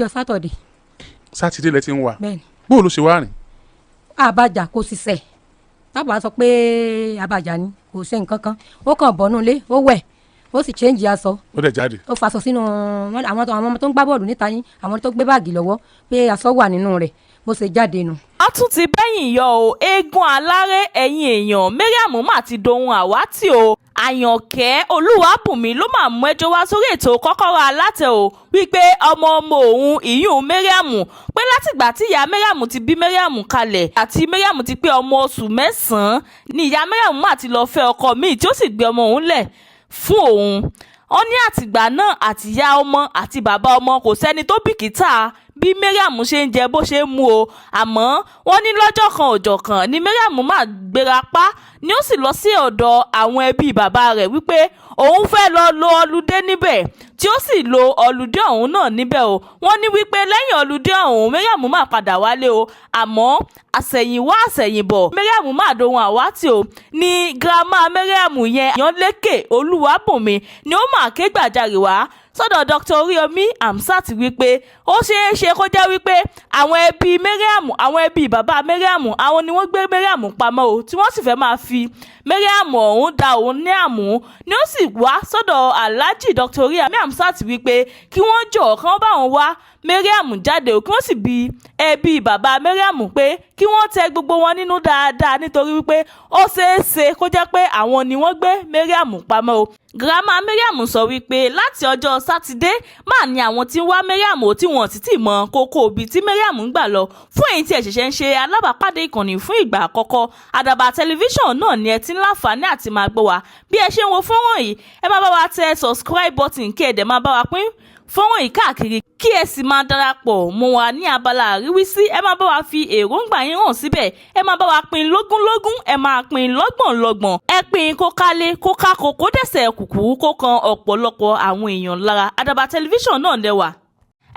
Ọjọ́ Saturday. Sátidé lẹ ti ń wà? Bẹ́ẹ̀ni. Bó ló ṣe wá rìn? Àbàjá kò sì sẹ̀ tábà sọ pé àbàjá ni, kò ṣe nǹkan kan, ó kàn bọ́nú ilé, ó wẹ̀, ó sì change aṣọ. Ó dẹ̀ jáde. Ó faṣọ sínú àwọn ọmọ tó ń gbá bọ́ọ̀lù níta yín, àwọn tó gbé báàgì lọ́wọ́ pé aṣọ wà nínú rẹ̀, bó ṣe jáde nù. A tún ti bẹ́yìn yọ o, eégún aláré. Ẹ̀yìn èèyàn, Mariam mà ti dohun àwátì o. Àyànkẹ́ Olúwàbùnmí ló máa mú ẹjọ́ wá sórí ètò Kọ́kọ́rọ́ Alátẹ o, wípé ọmọ ọmọ òun ìyún Mariam, pé látìgbà tí ìyá Mariam ti bí Mariam kalẹ̀ àti Mariam ti pé ọmọ oṣù 9 ni ìyá Mariam mà ti lọ́ọ́ fẹ́ ọkọ míì, tí ó sì gbé ọmọ òun lẹ̀ fún òun. Ó ní àtìgbà náà, àtìyá ọmọ àti bàbá ọmọ, kò sẹ́ni tó bìkítà bí Mariam ṣe ń jẹ, bó ṣe ń mu o. Àmọ́ wọ́n ní lọ́jọ́ kan òjọ̀ kan ni Mariam máa gbéra pa ni ó sì lọ sí ọ̀dọ̀ àwọn ẹbí bàbá rẹ̀, wípé òun fẹ́ lọ lo holiday níbẹ̀, tí ó sì lo holiday ọ̀hún náà níbẹ̀ o. Wọ́n ní wípé lẹ́yìn holiday ọ̀hún, Mariam máa padà wálé o. Àmọ́ àsẹ̀yìnwá àsẹ̀yìnbọ̀, Mariam máa dohun àwátì o. Ní grandma Mariam yẹn, Àyànlékè Olúwàbùnmi, ni ó máa ké gbàjarè wá sọ́dọ̀ Dr. Oríyomi Hamzat, wípé ó ṣeé ṣe kó jẹ́ wípé àwọn ẹbí Mariam, àwọn ẹbí bàbá Mariam, àwọn ni wọ́n gbé Mariam pamọ́ o, tí wọ́n sì fẹ́ máa fi Mariam ọ̀hún da òun ní àmú. Ni ó sì wá sọ́dọ̀ Alhaji Dr. Oríyomi Hamzat wípé kí wọ́n jọ̀ọ́, kí wọ́n bá òun wá Mariam jáde o, kí wọ́n sì bi ẹbí bàbá Mariam pé kí wọ́n tẹ gbogbo wọn nínú dáadáa, nítorí wípé ó ṣeé ṣe kó jẹ́ pé àwọn ni wọ́n gbé Mariam pamọ́ o. Grandma Mariam sọ wípé láti ọjọ́ Sátidé máa ní àwọn tí ń wá Mariam ò, tí wọ́n sì ti mọ kókó ibi tí Mariam ń gbà lọ. Fún èyí tí ẹ ṣẹ̀ṣẹ̀ ń ṣe alábàápàdé ìkànnì fún ìgbà àkọ́kọ́, Àdàbà Tẹlifíṣàn náà ni ẹ ti ń láǹfààní àti máa gbọ́ wa. Bí ẹ ṣe ń wo fọ́nrán yìí, ẹ máa bá wa tẹ subscribe button, kí ẹ dẹ̀ máa bá wa pín fọ́nrán yìí káàkiri, kí ẹ sì máa darapọ̀ mọ́ wa ní abala àríwísí. Ẹ máa bá wa fi èròǹgbà yín hàn síbẹ̀. Ẹ máa bá wa pín lógúnlógún, ẹ máa pín lọ́gbọ̀nlọ́gbọ̀n, ẹ pín kó kálé, kó kákó, kó dẹ̀sẹ̀ kùkú, kó kan ọ̀pọ̀lọpọ̀ àwọn èèyàn lára. Àdàbà Tẹlifíṣàn náà lẹ́wà.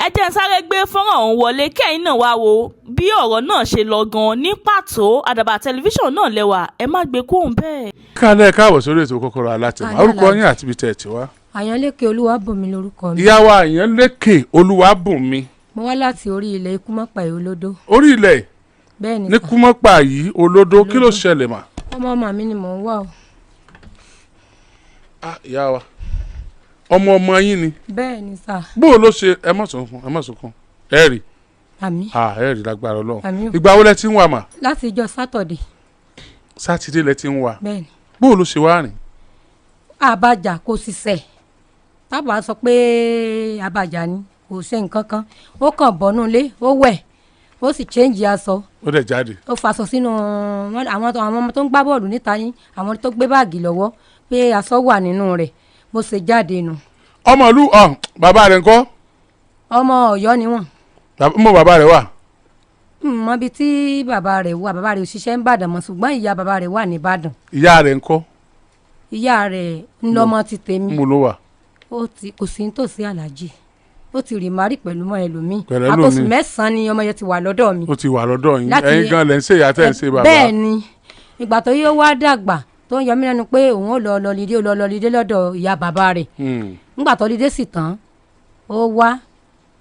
Ẹ jẹ́ n sáré gbé fọ́nrán ọ̀hún wọlé, kí ẹ̀yin náà wá wo bí ọ̀rọ̀ náà ṣe lọ gan ní pàtó. Àdàbà Tẹlifíṣàn náà lẹ́wà, ẹ má gbé kóhùn bẹ́ẹ̀. Kálẹ̀, káàbọ̀ sórí ètò Kọ́kọ́rọ́ Alátẹ. Àlẹ́. Orúkọ Àlàyé. yín àti ibi tẹ̀ ẹ̀ ti wá? Àyànlékè Olúwàbùnmi lórúkọ mi. Ìyá wa Àyànlékè Olúwàbùnmi. Mo wá láti orí ilẹ̀ Ikúmọ̀pá Olódó. Orí ilẹ̀ Bẹ́ẹ̀ ni. ní Sà. Kúmọ́pà yìí Olódó, kí ló ṣẹlẹ̀ mà? Ọmọ ọmọ mi ni mò ń wá o. Ah, ìyá wa, ọmọ ọmọ yín ni? Bẹ́ẹ̀ ni, sà. Bó o ló ṣe? Ẹ má sunkún, ẹ má sunkún, ẹ rí. Àmín. Ah, ẹ rí lágbára Ọlọ́run. Àmín o. Ìgbà wo lẹ ti ń wà mà? Láti ìjọ Saturday. Sátidé lẹ ti ń wà? Bẹ́ẹ̀ ni. Bó o ló ṣe wá rìn? Àbàjá kò sì sẹ̀ tábà sọ pé àbàjá ni, kò ṣe nǹkan kan, ó kàn bọ́nú ilé, ó wẹ̀, ó sì change aṣọ. Ó dẹ̀ jáde. Ó faṣọ sínú àwọn ọmọ tó ń gbá bọ́ọ̀lù níta yín, àwọn tó gbé báàgì lọ́wọ́ pé aṣọ wà nínú rẹ̀, bó ṣe jáde nù. Ọmọ ìlú ọ bàbá rẹ̀ ńkọ́? Ọmọ Ọ̀yọ́ ni wọ́n. Mọ bàbá rẹ̀ wà? Mọ ibi tí bàbá rẹ̀ wà. Bàbá rẹ̀ ò ṣiṣẹ́ ń bàdàn mọ́, ṣùgbọ́n ìyá bàbá rẹ̀ wà ní Ìbàdàn. Ìyá rẹ̀ ńkọ́? Ìyá rẹ̀ ńlọmọ ti tèmi. Mo ló wà? Ó ti kò sí nítòsí, Aláàjì. Ó ti rì márì pẹ̀lú mọ́ ẹlòmíì. Pẹ̀lú ẹlòmíì. Àtòsù 9 ni ọmọ yẹn ti wà lọ́dọ̀ mi. Ó ti wà lọ́dọ̀ yín. Láti- Ẹ̀yin gan lẹ ń ṣe ìyá tẹ́ ń ṣe bàbá. Bẹ́ẹ̀ ni. Ìgbà tó yóò wá dàgbà, tó ń yọ mí lẹ́nu pé òun ó lọ holiday, ó lọ holiday lọ́dọ̀ ìyá bàbá rẹ̀. Ńgbà tó holiday sì tán, ó wá.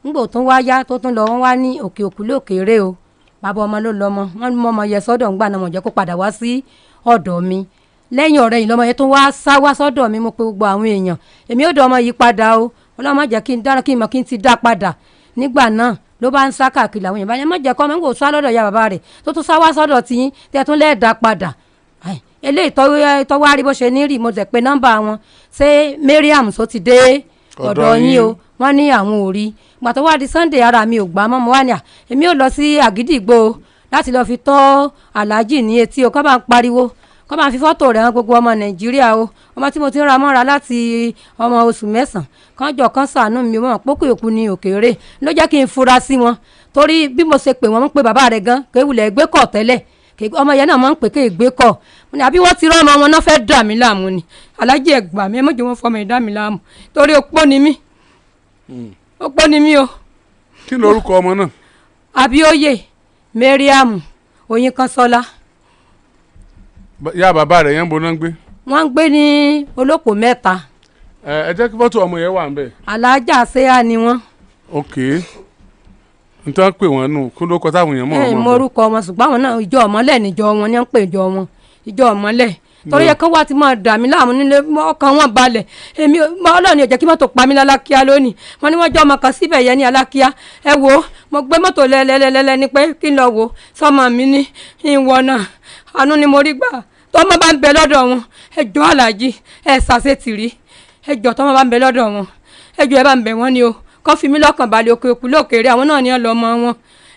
Ńgbà tó wá yá, tó tún lọ, wọ́n wá ní òkè òkú lókèrè o, bàbá ọmọ ló lọ́mọ. Wọ́n mú ọmọ yẹn sọ́dọ̀ ńgbà náà, wọ́n jẹ́ kó padà wá sí ọ̀dọ̀ mi. Lẹ́yìn ọ̀rẹ́ yìí lọ́mọ yẹn tó wá sá wá sọ́dọ̀ mi. Mo pe gbogbo àwọn èèyàn, èmi ò dọ̀ ọmọ yìí padà o. Ọlọ́mọ jẹ́ kí n dára, kí n mọ̀ kí n ti dá padà. Nígbà náà ló bá ń sá káàkiri. Àwọn èèyàn bá yẹn má jẹ́ kọ́ ọmọ ń kò sá lọ́dọ̀ ya bàbá rẹ̀, tó tún sá wá sọ́dọ̀ tiyín, tẹ́ tún lẹ́ẹ̀dá padà. Ai, eléyìí tọ́wọ́ á rí bó ṣe ní rí. Mo tẹ̀ pé nọ́mbà wọn, ṣé Mariam tó ti dé ọ̀dọ̀ ọ̀dọ̀ yín yín. o? Wọ́n ní àwọn ò rí. Gbà tó wá di Sunday, ara mi ò gbà mọ́. Mo wá ní à èmi ò lọ sí Àgídìgbò o, láti lọ́ọ́ fi tọ́ Aláàjì ní etí o, kọ́ bá ń pariwo, kọ́ bá ń fi fọ́tò rẹ̀ hàn gbogbo ọmọ Nàìjíríà o. Ọmọ tí mo ti ń ra mọ́ra láti ọmọ oṣù 9, kán jọ kán ṣàánú mi. Mọ́ pókè òkú ní òkèèrè ló jẹ́ kí n fura sí wọn, torí bí mo ṣe pè wọ́n, ń pe bàbá rẹ̀ gan kéwulẹ̀ gbé kọ̀ tẹ́lẹ̀. Ọmọ yẹn náà máa ń pè ké gbé kọ̀. Mo ní àbí wọ́n ti rán ọmọ wọn náà fẹ́ dà mí láàmú ni? Aláàjì, ẹ gbà mí, ẹ má jẹ́ wọ́n fọmọ ẹ̀ dà mí láàmú, torí opó ni mí, opó ni mí o. Kí ni orúkọ ọmọ náà? Abíóyè Mariam Oyinkanṣọ́lá. Ìyá bàbá rẹ̀ yẹn ń bo náà ń gbé? Wọ́n ń gbé ní Olóko Mẹ́ta. Ẹ jẹ́ kí fọ́tò ọmọ yẹn wà ń bẹ̀. Alájà ṣéyà ni wọ́n. Ok. N tán pè wọ́n nù kó ló kọ táwọn èèyàn mọ̀ Ẹ wọ́n mọ mọ̀. Orúkọ wọn, ṣùgbọ́n àwọn náà, ìjọ ọmọlẹ̀ níjọ wọn ní ń pè ìjọ wọn ìjọ ọmọlẹ̀, torí yẹ kán wá ti máa dà mí láàmú nílé, ọkàn wọn balẹ̀. Èmi Ọlọ́run ò jẹ́ kí mọ́tò pa mí lálákíá lónìí. Wọ́n ní wọ́n jọ́ ọmọ kan síbẹ̀ yẹn ní Alákíá. Ẹ wo, mo gbé mọ́tò lẹ́lẹ́lẹ́lẹ́ ni pé kí n lọ wo sọmọ mi ní ìwọ náà. Àánú ni mo rí gbà. Tọ́mọ bá ń bẹ lọ́dọ̀ wọn, ẹ jọ̀ọ́, aláàjì, ẹ ṣàṣetìrí, ẹ jọ̀ọ́, tọ́mọ bá ń bẹ lọ́dọ̀ wọn, ẹ jọ̀ọ́, ẹ bá ń bẹ̀ wọ́n ni o, kọ́ fi mí lọ́kàn balẹ̀. Òkè òkú lókèrè, àwọn náà ní ẹ lọ́ mọ wọn.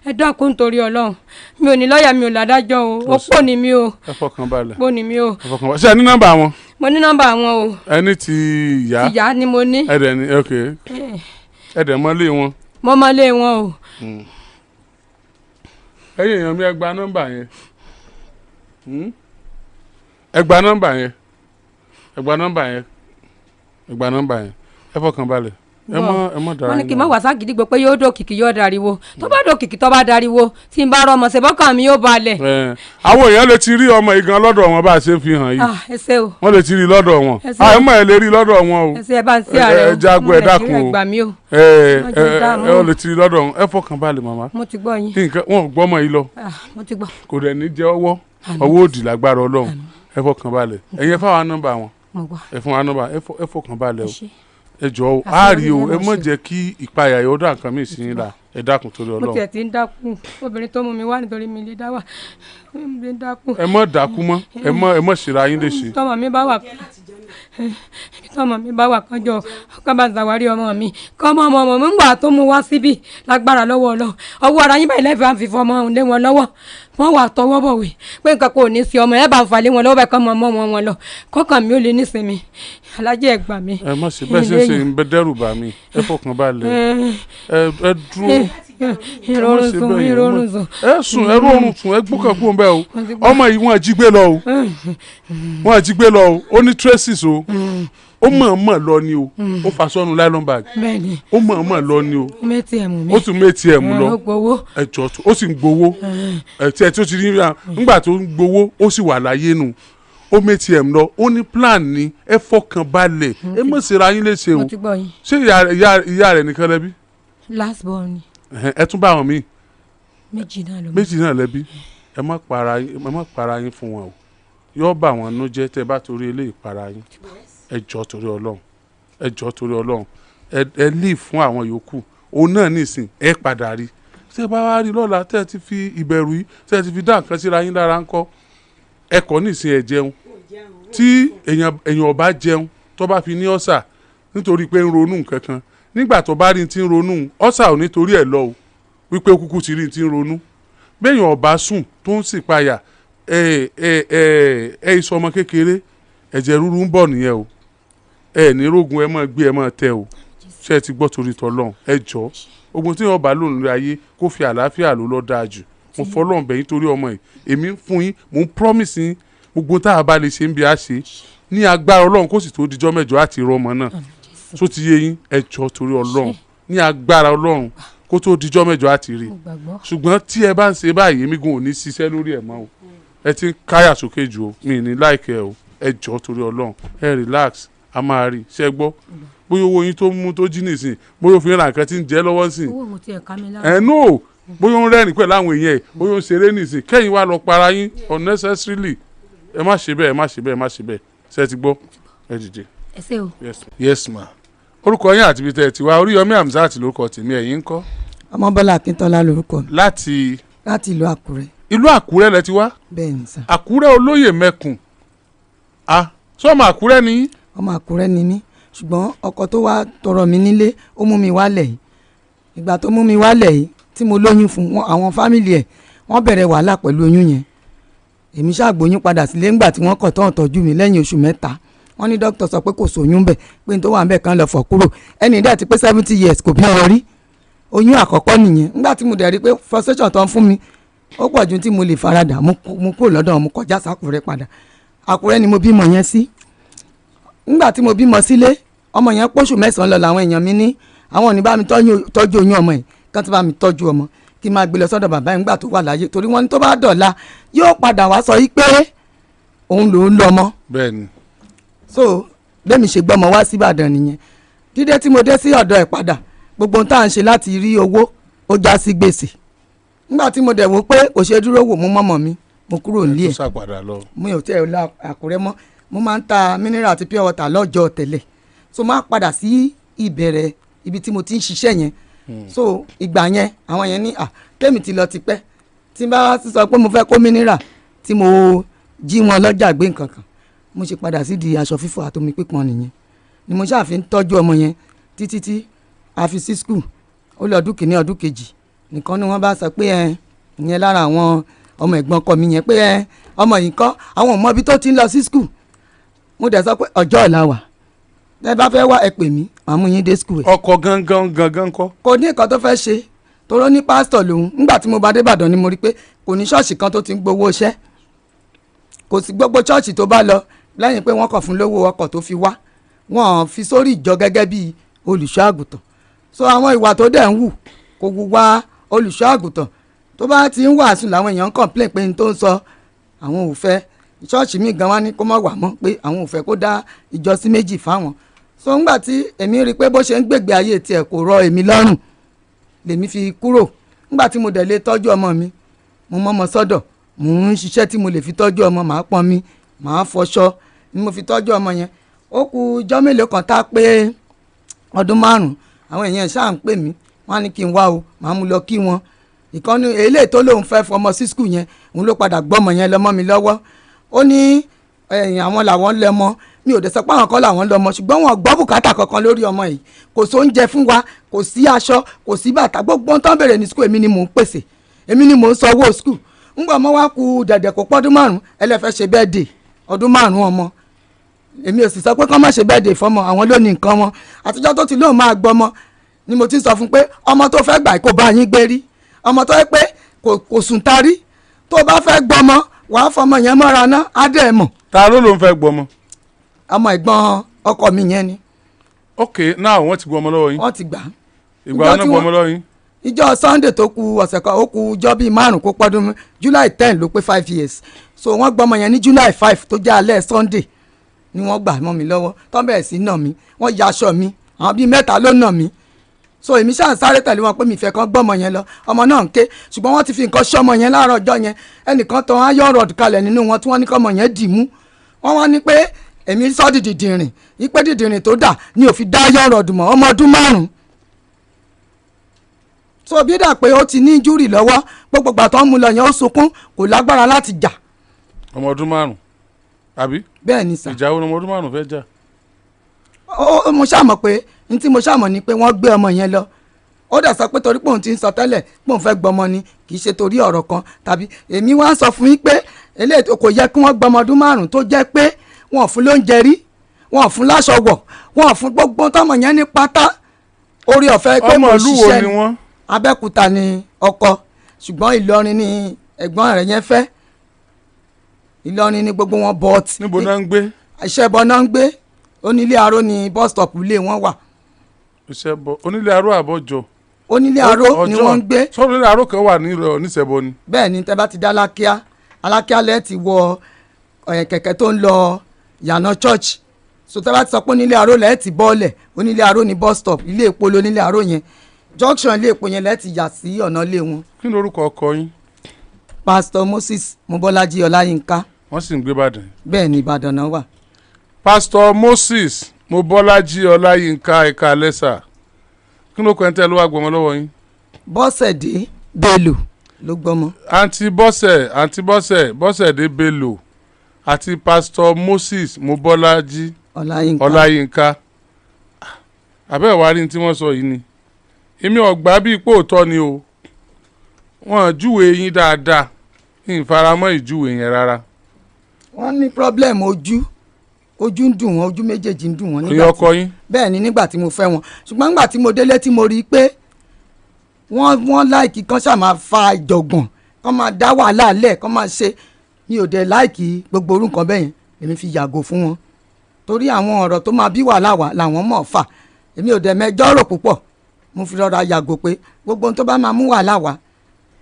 Ẹ dákun nítorí Ọlọ́run, mi ò ní lọ́ọ̀yà, mi ò ládájọ́ o, opó ni mi o. Ẹ fọkàn balẹ̀. Opó ni mi o. Ẹ fọkàn balẹ̀. Ṣé ẹ ní nọ́mbà wọn? Mo ní nọ́mbà wọn o. Ẹ ní ti ìyá? Ìyá ni mo ní. Ẹ dẹ̀ ní, ok, ẹ dẹ̀ mọ́lé wọn? Mo mọ́lé wọn o. Ẹ̀yin èèyàn mi, ẹ gba nọ́mbà yẹn. Ẹ gba nọ́mbà yẹn, ẹ gba nọ́mbà yẹn, ẹ gba nọ́mbà yẹn. Ẹ fọkàn balẹ̀, ẹ mọ, ẹ mọ dára. Wọ́n ní kí n má wá ságídígbò pé yóò dòkìkì, yóò dariwo. Tó bá dòkìkì, tó bá dariwo, tí n bá rọmọ ṣe, bọ́kàn mi yóò balẹ̀. Ẹ, àwọn èèyàn lè ti rí ọmọ igan lọ́dọ̀ wọn bá a ṣe ń fi hàn yìí. Ah, ẹ ṣé o. Wọ́n lè ti rí lọ́dọ̀ wọn. Ẹ ṣé. Àìmọ̀ ẹ lè rí lọ́dọ̀ wọn o. Ẹ ṣé, ẹ bá ń ṣe ààrẹ o. Ẹ jagun, ẹ Ọmọ dákun Nàìjíríà, o. gbà mí o. Ẹ Má jẹ́ ẹ dààmú. Ẹ, ó lè ti rí lọ́dọ̀ wọn. Ẹ fọkàn balẹ̀, màmá. Mo ti gbọ́ yín. Nǹkan wọn ò gbọ́mọ yìí lọ. Ah, mo ti gbọ́. Kò dẹ̀ ní jẹ́ ọwọ́ ọwọ́ òdì lágbára Ọlọ́run. Ẹ fọkàn balẹ̀. Ẹ̀yin, ẹ fáwọn nọ́mbà wọn. Mo gbọ́. Ẹ fún wa nọ́mbà. Ẹ fọkàn balẹ̀ Ẹ o. ṣé. Ẹ jọ̀ọ́ o, á rí o. Ẹ má jẹ́ kí ìpayà yóò dá nǹkan mìíràn sí yín la. Ẹ dákun torí Mo Ọlọ́run. tiẹ̀ ti ń dákú. Obìnrin tó mú mi wá nítorí mi lè dá wà, mi ń dákú. Ẹ má dákú mọ́, ẹ má ṣera yín léṣe. Tọmọ mi bá wà kánjọ kán bá ń ṣàwárí ọmọ mi, kán mọ ọmọ ọmọ mi ń gbà tó mú wá síbí lágbára lọ́wọ́ Ọlọ́run. Ọwọ́ ara yín báyìí lẹ́fẹ̀ẹ́ à ń fi fọmọ òun lé wọn lọ́wọ́. Wọ́n wà tọwọ́ bọ̀wé pé nǹkan kò ní sí ọmọ. Ẹ bá ń falẹ̀ wọn lọ́wọ́ bẹ́ẹ̀, kán mọ ọmọ wọn wọn lọ, kọ́kàn mi ò lè nísinmi. Alájẹ, ẹ gbà mí. Ẹ má ṣe bẹ́ẹ̀ ṣe ń ṣe ń bẹ dẹ́rù bà mí. Ẹ fọkàn balẹ̀, ẹ dúró. Ìrọ̀rùn Ẹ má ṣe sùn. bẹ́ẹ̀ yẹn, Ìrọ̀rùn sùn. Ẹ sùn, ẹ rọrùn sùn, ẹ gbókàn kúrò bẹ́ẹ̀ o. Ọmọ yìí, wọ́n jí gbé lọ o, wọ́n jí gbé lọ o. Ó ní traces o. Ó mọ̀ọ́mọ̀ lọ ni o. Ó fa sọ́nu nylon bag. Bẹ́ẹ̀ni. Ó mọ̀ọ́mọ̀ lọ ni o. Mẹ́tì ẹ̀ mú mi. Ó tún méjì ẹ̀ mú lọ. Ó gbowó. Ẹ jọ tó, ó sì ń gbowó ẹ tí ẹ tí ó ti rí nígbà tó ń gbowó, ó sì wà láyé nu. Ó méjì ẹ̀ mú lọ, ó ní plan ni. Ẹ fọkàn balẹ̀, ẹ mọ̀ síra yín léṣe o. Mo ti gbọ́ yín. Ṣé ìyá rẹ̀ nìkan lẹ́bí? Last born ni. Ẹ̀hẹ́n, ẹ tún bá àwọn míì? Méjì náà ló mú. Méjì náà lẹ́bí. Ẹ má para yín, ẹ má para yín fún wọn o. Yóò bà wọ́n nú jẹ́ tẹ́ ẹ bá torí eléyìí para yín. Ẹ jọ torí Ọlọ́run, ẹ jọ torí Ọlọ́run, ẹ lè fún àwọn yòókù òun náà nísìn. Ẹ padà rí. Tẹ́ ẹ bá wá rí lọ́la, tẹ́ ẹ ti fi ìbẹ̀rù yìí, tẹ́ ẹ ti fi dá nǹkan síra yín lára ńkọ́? Ẹ kọ́ nísìn, ẹ jẹun. Tí èèyàn ọba jẹun, tó bá fi ní ọ̀sà nítorí pé ń ronú nǹkan kan, nígbà tó bá rí ti ń ronú, ọ̀sà ò nítorí ẹ̀ lọ o, wípé kúkú ti rí ti ń ronú. Béèyàn ọba sùn tó ń sì payà, ẹ ẹ ẹ ẹ ìsọmọ kékeré, ẹ̀jẹ̀ ríru ń bọ̀ nìyẹn o. Ẹ ní rógun, ẹ máa gbé, ẹ máa tẹ o. Ṣé ẹ ti gbọ́? Torí tọlọ́run, ẹ jọ, ogun tí yóò bá lò nílé ayé, kó fi àlàáfíà ló lọ́ dáa jù. Mo fọlọ́run bẹ̀yìn torí ọmọ yìí. Èmi ń fún yín, mo ń promise yín, gbogbo tá a bá lè ṣe ń bí a ṣe ní agbára Ọlọ́run, kó sì tó dijọ́ mẹ́jọ àti rọmọ náà. Tó ti yé yín? Ẹ jọ torí Ọlọ́run, ní agbára Ọlọ́run, kó tó dijọ́ mẹ́jọ àti rí. Mo gbàgbọ́. Ṣùgbọ́n tí ẹ bá ń ṣe báyìí, èmi gan ò ní ṣiṣẹ́ lórí ẹ̀ mọ́ o. Ẹ ti ń káyà sókè jù o, mi ní láìkẹ́ o. Ẹ jọ torí Ọlọ́run, ẹ relax, a máa rí. Ṣẹ gbọ́? Bóyá owó yín tó mú tó jí nìsín, bóyá òfin ra nǹkan tí ń jẹ́ lọ́wọ́ sí. Owó mo tiẹ̀ ká mi lára. Ẹ no, bóyá ó ń rẹ́rìn pẹ̀lú àwọn èèyàn ẹ̀, bóyá ó ń ṣeré nìsín, kẹ́yìn wá lọ para yín unnecessarily. Ẹ má ṣe bẹ́ẹ̀, ẹ má ṣe bẹ́ẹ̀, ẹ má ṣe bẹ́ẹ̀. Ṣe ti gbọ́? Ẹ dìde. Ẹ ṣé o. Yes, yes ma. Orúkọ yín àti ibi tẹ́ ẹ ti wá? Oríyọmí Hamzat lórúkọ tèmi. Ẹ̀yin ńkọ́? Ọmọbọ́lá Akíntọ́lá lórúkọ mi. Láti? Láti ìlú Àkúrẹ́. Ìlú Àkúrẹ́ lẹ ti wá? Bẹ́ẹ̀ ni sà. Àkúrẹ́ olóyè mẹ́kùn. Ah, sọ́mọ Àkúrẹ́ ni yín? Ọmọ Àkúrẹ́ ni mí, ṣùgbọ́n ọkọ tó wá tọrọ mi nílé, ó mú mi wálẹ̀ yìí. Ìgbà tó mú mi wálẹ̀ yìí tí mo lóyún fún wọn, àwọn family ẹ̀ wọ́n bẹ̀rẹ̀ wàhálà pẹ̀lú oyún yẹn. Èmi ṣàgbóyún padà sílé. Ńgbà tí wọ́n kọ̀ tán tọ́jú mi, lẹ́yìn oṣù 3, wọ́n ní dókítà sọ pé kò sóyún bẹ̀, pé n tó wà ń bẹ̀ kan lọ fọ̀ kúrò. Ẹni dẹ̀ ti pé 70 years, kò bí wọn rí. Oyún àkọ́kọ́ nìyẹn. Ńgbà tí mo dẹ̀ rí pé frustration tó ń fún mi ó pọ̀ ju tí mo lè faradà, mo kúrò lọ́dọ̀ wọn, mo kọjá sákùrẹ́ padà. Àkúrẹ́ ni mo bímọ yẹn sí. Ńgbà tí mo bímọ sílé, ọmọ yẹn pọ́ṣù 9 lọ, làwọn èèyàn mi ní àwọn ò ní bá mi tọ́jú oyún ọmọ yìí, kán tó bá mi tọ́jú ọmọ, kí n máa gbé lọ sọ́dọ̀ bàbá yìí ńgbà tó wà láyé, torí wọ́n ní tó bá dọ̀la yóò padà wá sọ yìí pé òun lòún lọ́mọ. Bẹ́ẹ̀ni. So bẹ́ẹ̀ mi ṣe gbọ́mọ wá síbàdàn nìyẹn. Dídé tí mo dé sí ọ̀dọ̀ ẹ̀ padà, gbogbo ohun tá à ń ṣe láti rí owó Ó já sí gbèsè. Nígbà tí mo dẹ̀ wò pé kò ṣe dúró wò, mo mọ̀mọ́ mi, mo kúrò nílé Ẹ ẹ̀. tún ṣàpàdà lọ. Mi ò tẹ́ ẹ lọ Àkúrẹ́ mọ́. Mo máa ń ta mineral àti pure water lọ́jọ́ tẹ́lẹ̀, so máa padà sí ìbẹ̀rẹ̀ ibi tí mo ti ń ṣiṣẹ́ yẹn. So ìgbà yẹn, àwọn yẹn ní à tèmi ti lọ tipẹ́, tí n bá sọ pé mo fẹ́ kó mineral tí mo jí wọn lọ́jà gbé nǹkan kan. Mo ṣe padà sí di aṣọ fífọ̀ àtomi pípọn nìyẹn ni mo ṣáà fi ń tọ́jú ọmọ yẹn títí tí a fi sí school. Ó lọ ọdún kìíní, ọdún kejì nìkan ni wọ́n bá sọ pé ẹ ìyẹn lára àwọn ọmọ ẹ̀gbọ́n ọkọ mi yẹn pé ẹ ọmọ yìí kọ́, àwọn ò mọ ibi tó ti ń lọ sí school. Mo dẹ̀ sọ pé ọjọ́ ọ̀la wà, tẹ́ bá fẹ́ wá, ẹ pè mí, màá mú yín dé school ẹ̀. Ọkọ gangan gangan kọ́? Kò ní nǹkan tó fẹ́ ṣe, toró ní pásítọ̀ lòun. Nígbà tí mo bá dé Ìbàdàn ni mo rí pé kò ní ṣọ́ọ̀ṣì kan tó ti ń gbowó iṣẹ́. Kò sí gbogbo ṣọ́ọ̀ṣì tó bá lọ, lẹ́yìn pé wọ́n kàn fún lówó ọkọ̀ tó fi wá, wọ́n fi sórí ìjọ gẹ́gẹ́ bí olùṣọ́ àgùntàn. So àwọn ìwà tó dẹ̀ ń wù kò wù wá olùṣọ́ àgùntàn. Tó bá ti ń wàásù làwọn èèyàn ń complain pé n tó ń sọ àwọn ò fẹ́. Ṣọ́ọ̀ṣì míì gan wá ní kó má wà mọ́, pé àwọn ò fẹ́ kó dá ìjọ sí méjì fáwọn. So ńgbà tí èmi rí i pé bó ṣe ń gbègbè ayé tiẹ̀ kò rọ èmi lọ́rùn, lèmi fi kúrò. Ńgbà tí mo dẹ̀ lè tọ́jú ọmọ mi, mo mọ́mọ sọ́dọ̀, mò ń ṣiṣẹ́ tí mo lè fi tọ́jú ọmọ. Màá pọn mi, màá fọṣọ ni mo fi tọ́jú ọmọ yẹn. Ó kù ijọ́ mélòó kan tá a pé ọdún 5, àwọn èèyàn ṣáà ń pè mí, wọ́n á ní kí n wá o, màá mú lọ kí wọn. Ìkànnì eléyìí tó lóun fẹ́ fọmọ sí school yẹn, òun ló padà gbọ́mọ yẹn lọ́mọ mi lọ́wọ́. Ó ní ẹ̀yìn àwọn làwọn lẹ́mọ. Mi ò dẹ̀ sọ pé àwọn kan làwọn lọ́mọ, ṣùgbọ́n wọn gbọ́ bùkátà kankan lórí ọmọ yìí. Kò sóúnjẹ fún wa, kò sí aṣọ, kò sí bàtà. Gbogbo ohun tó ń bèrè ní school, èmi ni mò ń pèsè, èmi ni mò ń sanwó school. Ńgbà ọmọ wa kù dẹ̀dẹ̀ kó pọ́dún 5, ẹlẹ́fẹ́ ṣe birthday ọdún 5 ọmọ. Èmi ò sì sọ pé kọ́ má ṣe birthday fọmọ, àwọn ló ní nǹkan wọn. Àtijọ́ tó ti lóun máa gbọmọ ni mo ti sọ fún pé ọmọ tó fẹ́ gbà kó bá yín gbé rí, ọmọ tó yẹ pé kò sùn tarí, tó bá fẹ́ gbọmọ, wàá fọmọ yẹn mọ́ra ná, á dẹ̀ mọ̀. Ta ló ló ń fẹ́ gbọmọ? Ọmọ ẹ̀gbọ́n ọkọ mi yẹn ni. Ok, now wọ́n ti gbọmọ lọ́wọ́ yín? Wọ́n ti gbà á. Ìgbà wọn náà gbọmọ lọ́wọ́ yín? Ìjọ Sunday tó kù ọ̀sẹ̀ kan, ó kù ọjọ́ bíi 5 kó pọ́dún, July 10 ló pé 5 years. So wọ́n gbọmọ yẹn ní July 5 tó jẹ́ alẹ́ Sunday ni wọ́n gbà mọ́ mi lọ́wọ́. Tó bẹ̀rẹ̀ sí nà mí, wọ́n ya aṣọ mi, àwọn bíi mẹ́ta ló nà mí. So èmi ṣáà ń sáré tẹ̀lé wọn pé mi fẹ́ kán gbọ́mọ yẹn lọ. Ọmọ náà ń ké, ṣùgbọ́n wọ́n ti fi nǹkan ṣọ́mọ yẹn láàárọ̀ ọjọ́ yẹn. Ẹnìkan tan iron rod kalẹ̀ nínú wọn tí wọ́n ní kọ́mọ yẹn dì mú. Wọ́n wá ní pé èmi sọ́ di dìdìrìn, ìpè dìdìrìn tó dà ní òfin dá iron rod mọ́ ọmọ ọdún 5. So bí dà pé ó ti ní injury lọ́wọ́, gbogbo ìgbà tó ń mú lọ yẹn, ó sunkún, kò lágbára láti jà. Ọmọ ọdún 5, àbí? Bẹ́ẹ̀ ni sà. Ìjà wo ni ọmọ ọdún 5 fẹ́ jà? Ó mo ṣàmọ̀ pé n tí mo ṣàmọ̀ ni pé wọ́n gbé ọmọ yẹn lọ. Ó dẹ̀ sọ pé torí pé òun ti ń sọ tẹ́lẹ̀ pé òun fẹ́ gbọmọ ni, kì í ṣe torí ọ̀rọ̀ kan tàbí. Èmi wá ń sọ fún yín pé eléyìí tó kò yẹ kí wọ́n gbọmọ ọdún 5 tó jẹ́ pé wọ́n ò fún lóúnjẹ rí, wọ́n ò fún láṣọ wọ̀, wọ́n ò fún gbogbo tọmọ yẹn ní pátá orí ọ̀fẹ́ pé Ọmọ mo ìlú wo ṣiṣẹ́ ni wọ́n? Abẹ́òkúta ni ọkọ, ṣùgbọ́n Ìlọrin ni ẹ̀gbọ́n rẹ̀ yẹn fẹ́. Ìlọrin ni gbogbo wọn, but Níbo náà ń gbé? Ìṣẹ́bọ náà ń gbé. Onílé aró ni bus stop ilé wọn wà. Iṣẹ́ bọ onílé aró àbọ̀jọ? Onílé aró ni wọ́n ń gbé. Sọ́dọ̀ onílé aró kan wà ní níṣẹ́bọ ni? Bẹ́ẹ̀ ni. Tẹ́ bá ti dá Alákíá, Alákíá lẹ́ẹ̀ ti wọ kẹ̀kẹ́ tó ń lọ yànà church. So tẹ́ bá ti sọ pé onílé aró, lẹ́ẹ̀ ti bọ́ọ̀lẹ̀. Onílé aró ni bus stop ilé epo lónílé aró yẹn. Junction ilé epo yẹn lẹ́ẹ̀ ti yà sí ọ̀nà ilé wọn. Kí ni orúkọ ọkọ yín? Pastor Moses Mobọ́lájí Ọláyínká. Wọ́n sì ń gbé Ìbàdàn? Bẹ́ẹ̀ ni, Ìbàdàn náà wà. Pásítọ̀ Moses Mobọ́lájí Ọláyínká, ẹ̀ka lẹ́sà. Kí ló kọ́ ẹ̀ ń tẹ́ ló wá gbọmọ lọ́wọ́ yín? Bọ́sẹ̀dé Bello ló gbọ́mọ. Àǹtí Bọ́sẹ̀, àǹtí Bọ́sẹ̀, Bọ́sẹ̀dé Bello àti Pásítọ̀ Moses Mobọ́lájí Ọláyínká. Ọláyínká. Àbẹ́ ìwà rí ní tí wọ́n sọ yìí ni èmi ọ̀gbá bíi pòótọ́ ni o. Wọ́n júwe yín dáadáa, ìfaramọ́ ìjúwe yẹn rárá. Wọ́n ní problem ojú, ojú ń dùn wọ́n, ojú méjèèjì ń dùn wọ́n. Ìyá ọkọ yín? Bẹ́ẹ̀ ni, nígbà tí mo fẹ́ wọn. Ṣùgbọ́n nígbà tí mo délé tí mo rí i pé wọ́n like kán ṣáà máa fa ìjọ̀gbọ̀n, kán máa dá wàhálà lẹ̀, kán máa ṣe, mi ò dẹ̀ like gbogbo orú nǹkan bẹ́ẹ̀ yẹn. Èmi fi yàgò fún wọn torí àwọn ọ̀rọ̀ tó máa bí wàhálà wà làwọn mọ̀ fà. Èmi ò dẹ̀ mẹjọ́ rò púpọ̀. Mo fi rọra yàgò pé gbogbo ohun tó bá máa mú wàhálà wá,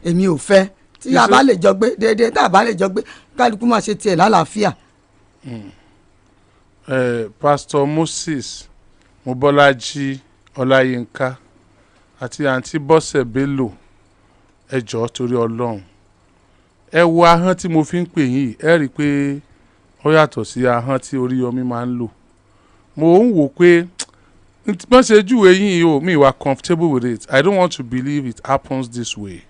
èmi ò fẹ́. Tí a bá lè jọ gbé déédéé, tá a bá lè jọ gbé, kálukú máa ṣe tiẹ̀ lálàáfíà. Pastor Moses Mobọ́lájí Ọláyínká Àti àǹtí Bọ́sẹ̀ Bello, ẹ jọ̀ọ́ torí Ọlọ́run, ẹ wo ahọ́n tí mo fi ń pè yín yìí, ẹ rí i pé ó yàtọ̀ sí ahọ́n tí Oríyọmí máa ń lò. Mo ń wò pé bọ́n ṣe júwe yín yìí o, mi wà comfortable with it. I don't want to believe it happens this way.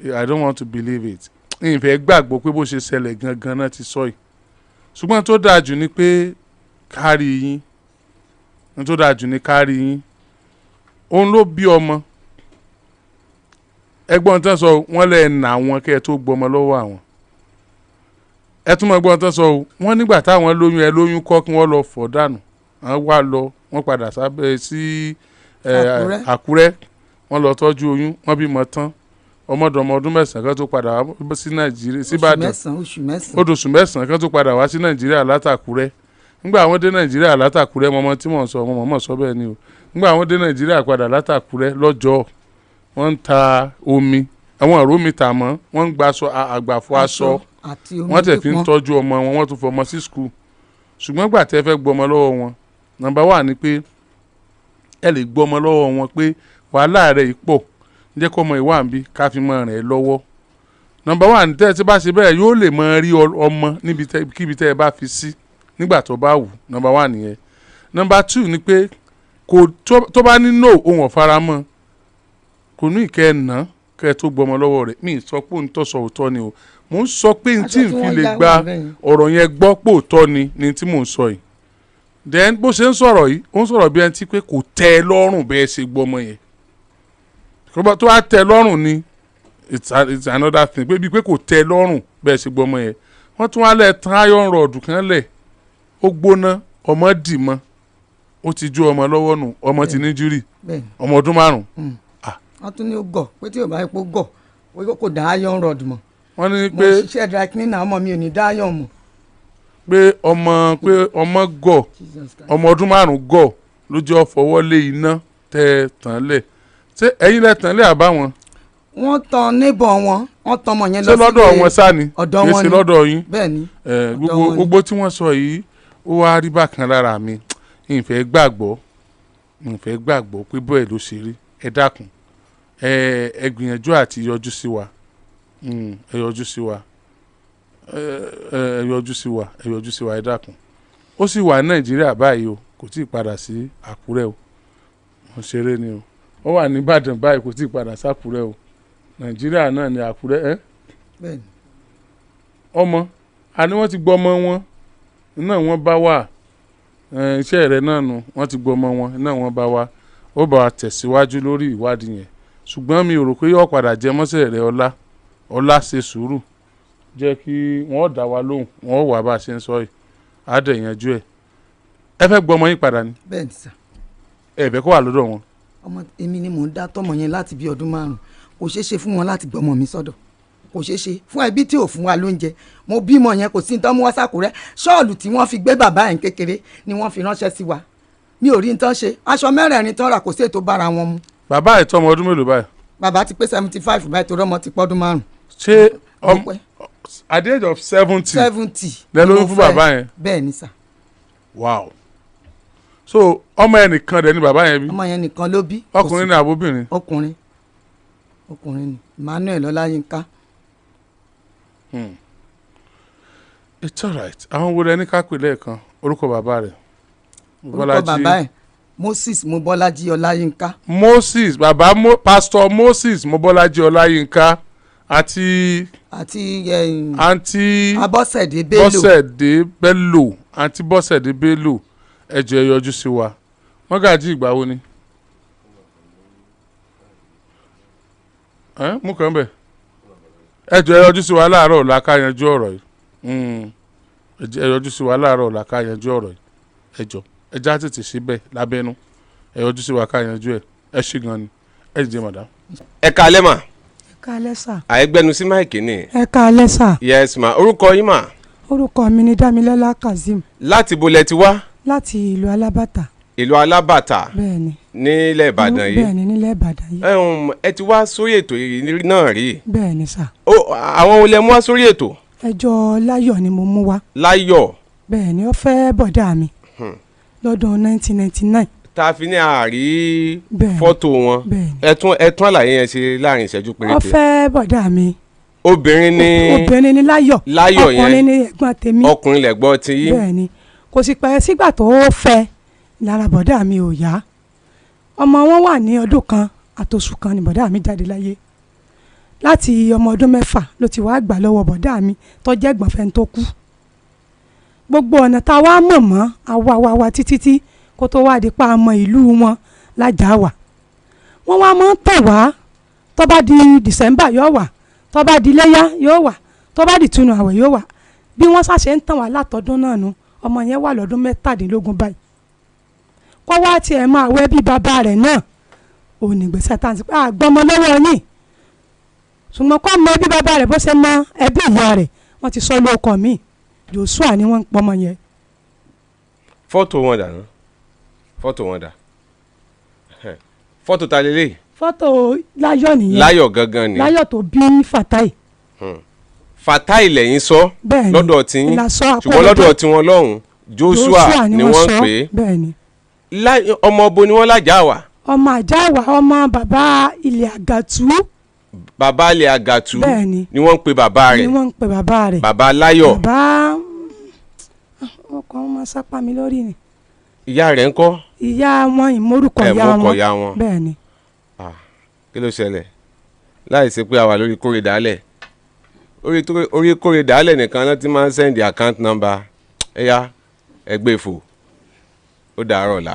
I don't want to believe it. Ìfẹ́ gbàgbọ́ pé bó ṣe ṣẹlẹ̀ gangan náà ti sọ yìí, ṣùgbọ́n tó dáa jù ni pé kárí yín, tó dáa jù ni kárí yín. Òun ló bí ọmọ ẹgbọ́n tán sọ, wọ́n lẹ́ẹ̀ nà wọn kẹ́ ẹ tó gbọmọ lọ́wọ́ àwọn. Ẹ tún mọ ẹgbọ́n tán sọ, wọ́n nígbà táwọn lóyún, ẹ lóyún kọ́ kí wọ́n lọ fọ̀ dànù. Wọ́n wá lọ, wọ́n padà sábẹ́ sí Àkúrẹ́, wọ́n lọ tọ́jú oyún, wọ́n bímọ tán, ọmọdọmọ ọdún 9 kan tó padà wá sí Nàìjíríà síbàdàn. Oṣù 9. Ó dòṣù 9 kan tó padà wá sí Nàìjíríà látàkúrẹ́. Nígbà àwọn dé Nàìjíríà látàkúrẹ́, mọ́mọ́ tí mò ń sọ, mọ́mọ́ sọ bẹ́ẹ̀ ni o. Nígbà àwọn dé Nàìjíríà padà látàkúrẹ́ lọ́jọ́, wọ́n ń ta omi, àwọn ọ̀rọ̀ omi tà mọ́, wọ́n ń gba aṣọ àgbàfọ̀ aṣọ, wọ́n tẹ̀ fi ń tọ́jú ọmọ wọn, wọ́n tún fọmọ sí skul. Ṣùgbọ́n gbà tẹ́ fẹ́ gbọmọ lọ́wọ́ wọn, nọ́mbà wà ní pé ẹ lè gbọmọ lọ́wọ́ wọn pé wàhálà rẹ̀ yìí pọ̀, jẹ́ kọ́ ọmọ ìwà ń bí ká fi mọ rìn ẹ́ lọ́wọ́. Nọ́mbà wà ní tẹ́ ẹ ti bá ṣe bẹ́ẹ̀, yóò lè mọ rí ọmọ níbi kíbi tẹ́ ẹ bá fi sí nígbà tó bá wù. Nọ́mbà wà nìyẹn. Nọ́mbà 2 ni pé kò tó bá ní no, ohun ọ̀faramọ́, kò ní ìkẹ́ ẹ̀ ná kẹ́ ẹ tó gbọmọ lọ́wọ́ rẹ̀. Mi sọ pé òun tó sọ òótọ́ ni o, mò ń sọ pé n tí n fi lè gba ọ̀rọ̀ yẹn gbọ́ pé òótọ́ ni tí mò ń sọ yìí. Then bó ṣe ń sọ̀rọ̀ yìí, ó ń sọ̀rọ̀ bí ẹni tí pé kò tẹ́ ẹ lọ́rùn bẹ́ẹ̀ ṣe gbọmọ yẹn. Tó bá tẹ́ ẹ lọ́rùn ni it's another thing, pé bíi pé kò tẹ́ ẹ lọ́rùn bẹ́ẹ̀ ṣe gbọmọ yẹn. Wọ́n tún wá lẹ̀ tán iron rod kan lẹ̀, ó gbóná, ọmọ dì mọ́, ó ti ju ọmọ lọ́wọ́ nù, ọmọ ti ní júrì, ọmọ ọdún 5. Wọ́n tún ní ó gọ̀ pé tí ò bá epo gọ̀ pé kò dá iron rod mọ́. Wọ́n ní pé mo ṣiṣẹ́ dry cleaner, ọmọ mi ò ní dá iron mọ́. Pé ọmọ gọ̀, ọmọ ọdún 5 gọ̀ ló jẹ́ fọwọ́ lé iná tẹ́ ẹ tàn lẹ̀. Ṣé ẹ̀yin lẹ tàn lẹ̀ àbá wọn? Wọ́n tan neighbor wọn, wọ́n tan ọmọ yẹn lọ ṣé lọ́dọ̀ wọn sá ni? Ọ̀dọ̀ kì í wọn ṣe ni. Lọ́dọ̀ yín? Bẹ́ẹ̀ ni. Ẹ, ọ̀dọ̀ gbogbo wọn ni. Gbogbo tí wọ́n sọ yìí, ó wá rí bákan lára mi. Ìfẹ́ gbàgbọ́, ìfẹ́ gbàgbọ́ pé bẹ́ẹ̀ ló ṣe rí. Ẹ dákun, ẹ gbìyànjú àti yọjú sí wa. Ẹ yọjú sí wa, ẹ yọjú sí wa, ẹ yọjú sí wa, ẹ dákun. Ó sì wà ní Nàìjíríà báyìí o, kò tí ì padà sí Àkúrẹ́ o. Wọ́n ṣeré ni o. Ó wà ní Ìbàdàn báyìí, kò tí ì padà sí Àkúrẹ́ o. Nàìjíríà náà ni Àkúrẹ́ ẹ́. Bẹ́ẹ̀ ni. Ọmọ àní wọ́n ti gbọ́ ọmọ wọn náà, wọ́n bá wà ẹ, iṣẹ́ rẹ̀ náà nù. Wọ́n ti gbọ́ ọmọ wọn náà, wọ́n bá wà, ó bá wa tẹ̀síwájú lórí ìwádìí yẹn. Ṣùgbọ́n mi ò rò pé yóò padà jẹ mọ́sẹ̀ rẹ̀. Ọlá ọlá, ṣe sùúrù, jẹ́ kí wọ́n dá wa lóhùn, wọ́n wà bá a ṣe ń sọ yìí, á dẹ̀ yanjú ẹ̀. Ẹ fẹ́ gbọ́ ọmọ yín padà ni? Bẹ́ẹ̀ ni sà. Ẹ fẹ́ kó wà lọ́dọ̀ wọn? Ọmọ èmi ni mò ń dá tọmọ yẹn láti bí ọdún 5. Kò ṣeé ṣe fún wọn láti gbọ́mọ mi sọ́dọ̀, kò ṣeé ṣe fún ẹbí tí ò fún wa lóúnjẹ. Mo bímọ yẹn, kò sí ní tán mú wá sàkúrẹ́. Ṣọ́ọ̀lù tí wọ́n fi gbé bàbá yẹn kékeré ni wọ́n fi ránṣẹ́ sí wa. Mi ò rí nǹkan ṣe. Aṣọ mẹ́rẹ̀ẹ̀rin tán rà, kò sí ètò bára wọn mu. Bàbá ẹ̀ tó ọmọ ọdún mélòó báyìí? Bàbá ti pé 75 báyìí, torí ọmọ ti pọ́dún 5. Ṣé ọmọ at the age of 70 70. lẹ lóyún fún bàbá yẹn? Bẹ́ẹ̀ ni sà. Wow, so ọmọ ẹnìkan dẹ̀ ni bàbá yẹn bí? Ọmọ yẹn nìkan ló bí. Ọkùnrin ní àbóbìnrin? Ọkùnrin, ọkùnrin ni, Emmanuel Ọláyínká. It's alright. Àwọn wo lẹ ní ká pè lẹ́ẹ̀kan? Orúkọ bàbá rẹ̀? Orúkọ bàbá ẹ̀, Moses Mobọ́lájí Ọláyínká. Moses, bàbá Pastor Moses Mobọ́lájí Ọláyínká àti àti àǹtí Abọ́sẹ̀dé Bello. Bọ́sẹ̀dé Bello, àǹtí Bọ́sẹ̀dé Bello, ẹ jọ̀ọ́, ẹ yọjú sí wa. Mọ́gàjí, ìgbà wo ni ẹ mú kàn bẹ̀? Ẹ jọ̀ọ́, ẹ yọjú sí wa láàárọ̀ ọ̀la ká yanjú ọ̀rọ̀ yìí. Ẹ yọjú sí wa láàárọ̀ ọ̀la ká yanjú ọ̀rọ̀ yìí. Ẹ jọ̀ọ́, ẹ já tètè síbẹ̀ lábẹ́nú. Ẹ yọjú sí wa ká yanjú ẹ. Ẹ ṣé gan ni, ẹ jẹ́ madam. Ẹ káalẹ́ mà. Ẹ káalẹ́ sà. Àìgbẹnu sí mic ni. Ẹ káalẹ́ sà. Yes ma, orúkọ yín mà? Orúkọ mi ni Dámilọ́lá Kazeem. Láti bo lẹ ti wá? Láti ìlú Alábàtà. Ìlú Alábàtà? Bẹ́ẹ̀ni. Nílẹ̀ Ìbàdàn yìí? Bẹ́ẹ̀ni, nílẹ̀ Ìbàdàn yìí. Ẹ ti wá sórí ètò yìí náà rí? Bẹ́ẹ̀ni sà. Ó àwọn olè mú wá sórí ètò? Ẹjọ́ Láyọ̀ ni mo mú wá. Láyọ̀? Bẹ́ẹ̀ni, ó fẹ́ bọ̀dá mi lọ́dún 1999. Tá a fi ní àárí Bẹ́ẹ̀ni. fọ́tò wọn. Bẹ́ẹ̀ni. Ẹ tún àlàyé yẹn ṣe láàrin ìṣẹ́jú Ó péréte. fẹ́ bọ̀dá mi. Obìnrin ní Obìnrin ni Láyọ̀. Láyọ̀ yẹn. Ọkùnrin ni ẹ̀gbọ́n tèmi. Ọkùnrin lẹ̀gbọ́n ti yín. Bẹ́ẹ̀ ni, kò sì pẹ́ sígbà tó fẹ́ lára bọ̀dá mi ò yá. Ọmọ wọn wà ní ọdún kan àtòṣù kan ni bọ̀dá mi jáde láyé. Láti ọmọ ọdún 6 ló ti wá gbà lọ́wọ́ bọ̀dá mi tó jẹ́ ẹ̀gbọ́n fẹ́ni tó kú. Gbogbo ọ̀nà tá a wá mọ̀ mọ́ àwa wa wa títí tí kó tó wá di pa àmọ́ ìlú wọn lájà wà. Wọ́n wá máa ń tàn wá, tó bá di December yóò wà, tó bá di iléyá yóò wà, tó bá di ìtúnu àwẹ̀ yóò wà. Bí wọ́n ṣàṣẹ ń tàn wá látọdún náà nu, ọmọ yẹn wà lọ́dún 17 báyìí. Kọ́ wá tiẹ̀ máa wẹ́ bí bàbá rẹ̀ náà ò ní gbèsè tá à ń sọ pé àgbọ̀mọ lọ́wọ́ yín, ṣùgbọ́n kọ́ mọ ẹbí bàbá rẹ̀ bó ṣe mọ ẹbí ìyá rẹ̀. Wọ́n ti sọ lóko mi, Joshua ni wọ́n ń pọmọ yẹn. Fọ́tò wọn dà ná? Fọ́tò wọn dà? Fọ́tò ta lélẹ̀? Fọ́tò Láyọ̀ nìyẹn. Láyọ̀ gangan ni. Láyọ̀ tó bí Fatai. Fatai lẹ́yìn sọ. Bẹ́ẹ̀ni. Lọ́dọ̀ tiyín. La sọ ṣùgbọ́n akọ́lọ́dọ̀. Lọ́dọ̀ tiwọn lọ́hùn Joshua ni wọ́n ń sọ. pè é. Bẹ́ẹ̀ni. Ọmọ bo ni wọ́n lájà wà? Ọmọ Àjáwà, ọmọ bàbá ilẹ̀ Àgàtú. Bàbá ilẹ̀ Àgàtú. Bẹ́ẹ̀ni. Ni wọ́n ń pe bàbá Ni rẹ̀. wọ́n ń pe bàbá rẹ̀. Bàbá Láyọ̀. Bàbá ọkọ wọn máa sápá mi lórí ni. Ìyá rẹ̀ ńkọ́? Ìyá wọn, ìmórúkọ Ẹ̀ ìyá mọ́kọ wọn. ìyá wọn. Bẹ́ẹ̀ni. Ah, kí ló ṣẹlẹ̀ láì ṣe pé a wà lórí kórè dálẹ̀? Orí kórè dálẹ̀ nìkan náà ti máa ń send account number. Ẹ̀yà ẹgbẹ́ ìfò, ó dàárọ̀ ọ̀la,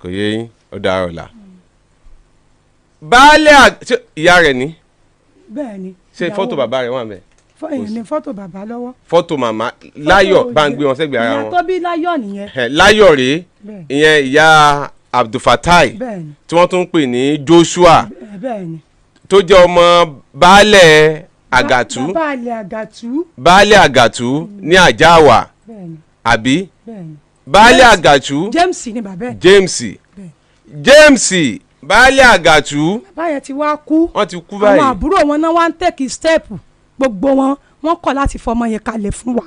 kò yé yín, ó dàárọ̀ ọ̀la. Baálé ṣé ìyá rẹ̀ ní? Bẹ́ẹ̀ni. Ṣé Ìyàwó- fọ́tò bàbá rẹ̀ wà ńbẹ̀? Ní fọ́tò bàbá lọ́wọ́. Fọ́tò màmá Láyọ̀ Fọ́tò bá ń gbé wọn sẹ́gbẹ̀ẹ́ ara ìyá wọn. tó bí Láyọ̀ nìyẹn. Ẹ̀, Láyọ̀ rèé. Bẹ́ẹ̀ni. Ìyẹn ìyá Abdulfatai Bẹ́ẹ̀ni. tí wọ́n tún ń pè ní Joshua, Bẹ́ẹ̀ni. tó jẹ́ ọmọ baálẹ̀ Àgàtú. Bàbá ilẹ̀ Àgàtú. Baálẹ̀ Àgàtú ní Àjáàwá. Bẹ́ẹ̀ni. Àbí? Bẹ́ẹ̀ni. Baálẹ̀ Àgàtú. James ni bàbá ẹ̀. James. Bẹ́ẹ̀. James baálẹ̀ Àgàtú. Bàbá yẹn ti wá kú. Wọ́n ti kú Àwọn báyìí. àbúrò wọn náà wá ń tẹ̀kì stẹ́ẹ̀pù, gbogbo wọn wọ́n kọ̀ láti fọmọ yẹn kalẹ̀ fún wa.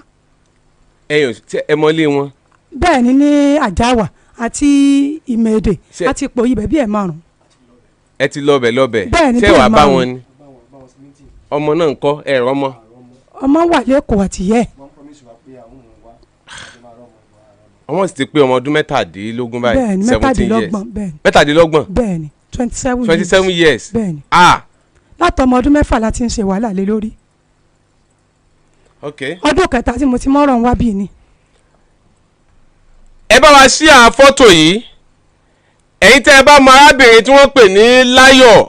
Ẹ̀yin ò ẹ mọ́lé wọn? Bẹ́ẹ̀ ni, ní Àjáwà àti Ìmẹ̀èdè àti ipò ibẹ̀ bí ẹ̀ márùn. Ẹ ti lọ́bẹ̀ lọ́bẹ̀? Bẹ́ẹ̀ ni, Ṣé bẹ́ẹ̀ wàá bá márùn. wọn ni? Ọmọ náà ń kọ́ ẹ̀rọ ọmọ? Ọmọ wà lẹ́kọ̀ọ́ àtìyẹ́. Ọmọ sì ti pé ọmọ ọdún 17 báyìí. Bẹ́ẹ̀ ni. 17 years. 27, bẹ́ẹ̀ ni. 27. Bẹ́ẹ̀ ni, 27. 27 years. Bẹ́ẹ̀ ni. Ah. Látọmọ ọdún 6 la ti ń ṣe wàhálà lé lórí. Ok. Ọdún kẹta tí mo ti mọ́rọ̀ ń wá bí ni. Ẹ bá wa ṣí à fọ́tò yìí. Ẹ̀yin tẹ́ ẹ bá mọ arábìnrin tí wọ́n pè ní Láyọ̀,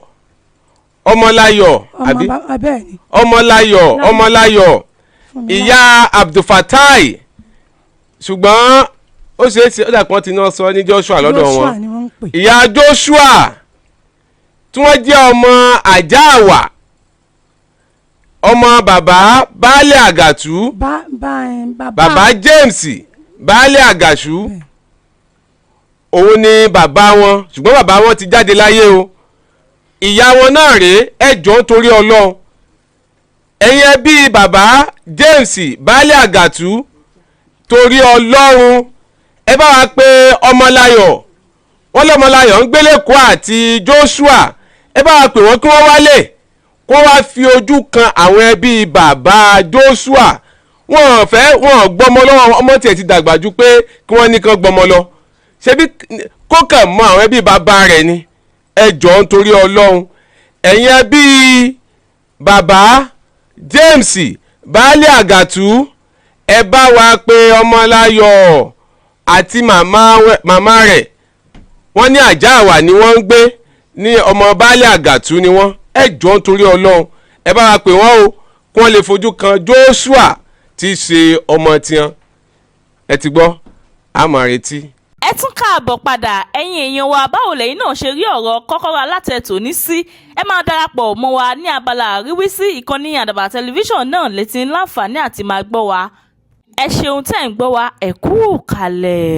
Ọmọláyọ̀. Ọmọ Àbí? Bẹ́ẹ̀ ni. Ọmọláyọ̀, Ọmọláyọ̀. Fún mi. Ìyá Abdulfatai, ṣùgbọ́n ó ṣeé ṣe ó dàpọ̀ tí náà sọ ní Joshua lọ́dọ̀ Joshua wọn. ni wọ́n ń pè. Ìyá Joshua tí wọ́n jẹ́ ọmọ Àjáàwà, ọmọ bàbá baálẹ̀ Àgàtú. Bá bá ẹ bàbá. Bàbá James baálẹ̀ Àgàtú. Bẹ́ẹ̀. Òun ni bàbá wọn, ṣùgbọ́n bàbá wọn ti jáde láyé o. Ìyá wọn náà rèé. Ẹ jọ̀ọ́, torí Ọlọ́run, ẹ̀yin ẹbí bàbá James baálẹ̀ Àgàtú, torí Ọlọ́run, ẹ bá wa pé Ọmọláyọ̀. Wọ́n lọ́mọláyọ̀ ń gbélé kó àti Joshua. Ẹ bá wa pè wọ́n kí wọ́n wálé, kó wá fi ojú kan àwọn ẹbí bàbá Joshua. Wọn ò fẹ́ wọn ò gbọ́mọ lọ́wọ́. Ọmọ tiẹ̀ ti dàgbà ju pé kí wọ́n ní kán gbọ́mọ lọ, ṣebí kó kàn mọ àwọn ẹbí bàbá rẹ̀ ni. Ẹ jọ̀ọ́, nítorí Ọlọ́run, ẹ̀yin ẹbí bàbá James baálé Àgàtú, ẹ bá wa pé Ọmọláyọ̀ àti màmá rẹ̀. Wọ́n ní Àjáàwà ni wọ́n ń gbé, ní ọmọ baálé Àgàtú ni wọ́n. Ẹ jọ̀ọ́, nítorí Ọlọ́run, ẹ bá wa pè wọ́n o, kí wọ́n lè fojú kan Joshua tí í ṣe ọmọ tiwọn. Ẹ ti gbọ́, a máa retí. Ẹ tún káàbọ̀ padà, ẹ̀yin èèyàn wa. Báwo lẹ́yìn náà ṣe rí ọ̀rọ̀ kọ́kọ́rọ́ alátẹ tòní sí? Ẹ máa darapọ̀ mọ́ wa ní abala àríwísí. Ìkànnì Àdàbà Tẹlifíṣàn náà létí láǹfààní àti máa gbọ́ wa. Ẹ ṣeun tẹ́ ń gbọ́ wa, ẹ kú kalẹ̀.